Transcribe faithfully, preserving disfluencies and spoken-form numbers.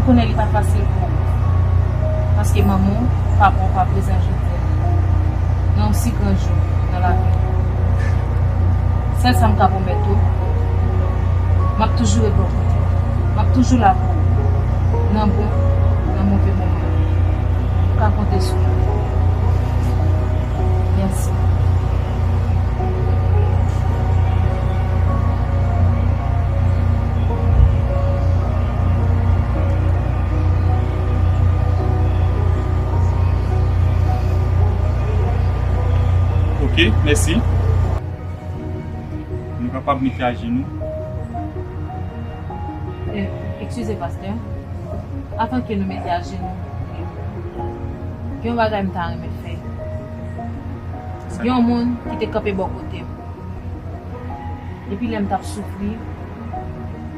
Konnen li pa fasil pou ou. Paske manman w, papa w pa prezan jodi a. Nan yon si gran jou nan lavi w. Sèl sa m ka pwomèt ou, m ap toujou ret bò kote w. M ap toujou la pou ou. Nan bon, nan move moman. Ou ka konte sou mwen. Mèsi. Ok, mèsi. Nou kapab mete ajenou. Eh, eskize, pastè. Avan ke nou mete ajenou, gen yon bagay m ta renmen fè. Gen yon moun ki te kanpe bò kote m. Depi lè m t ap soufri,